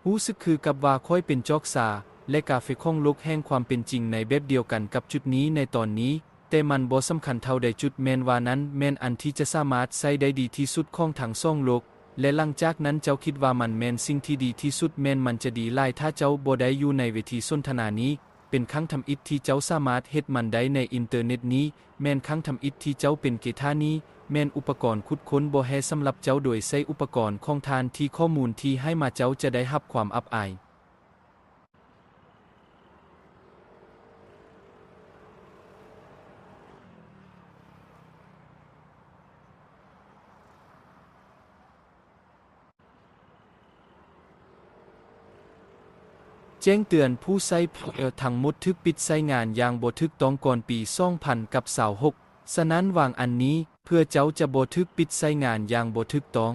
ຮູ້ສຶກຄືກັບວ່າຂ້ອຍເປັນຈອກຊາ ແລະ ກາເຟຂອງໂລກແຫ່ງຄວາມເປັນຈິງໃນແບບດຽວກັນກັບຈຸດນີ້ໃນຕອນນີ້, ແຕ່ມັນບໍ່ສຳຄັນເທົ່າໃດ. ຈຸດແມ່ນວ່ານັ້ນແມ່ນອັນທີ່ຈະສາມາດໃຊ້ໄດ້ດີທີ່ສຸດຂອງທັງສອງໂລກ, ແລະ ຫຼັງຈາກນັ້ນເຈົ້າຄິດວ່າມັນແມ່ນສິ່ງທີ່ດີທີ່ສຸດ, ແມ່ນມັນຈະດີຫຼາຍຖ້າເຈົ້າບໍ່ໄດ້ຢູ່ໃນເວທີສົນທະນານີ້. ເປັນຄັ້ງທຳອິດທີ່ເຈົ້າສາມາດເຮັດມັນໄດ້ໃນອິນເຕີເນັດນີ້, ແມ່ນຄັ້ງທຳອິດທີ່ເຈົ້າເປັນເກທານີ້, ແມ່ນອຸປະກອນຂຸດຄົ້ນບໍ່ແຮ່ສຳລັບເຈົ້າໂດຍໃຊ້ອຸປະກອນຂອງທ່ານທີ່ຂໍ້ມູນທີ່ໃຫ້ມາເຈົ້າຈະໄດ້ຮັບຄວາມອັບອາຍ. ແຈ້ງເຕືອນຜູ້ໃຊ້ ເອີ ທັງໝົດຖືກປິດໃຊ້ງານຢ່າງບໍ່ຖືກຕ້ອງກ່ອນປີສອງພັນກັບຊາວຫົກ, ສະນັ້ນວາງອັນນີ້ເພື່ອເຈົ້າຈະບໍ່ຖືກປິດໃຊ້ງານຢ່າງບໍ່ຖືກຕ້ອງ.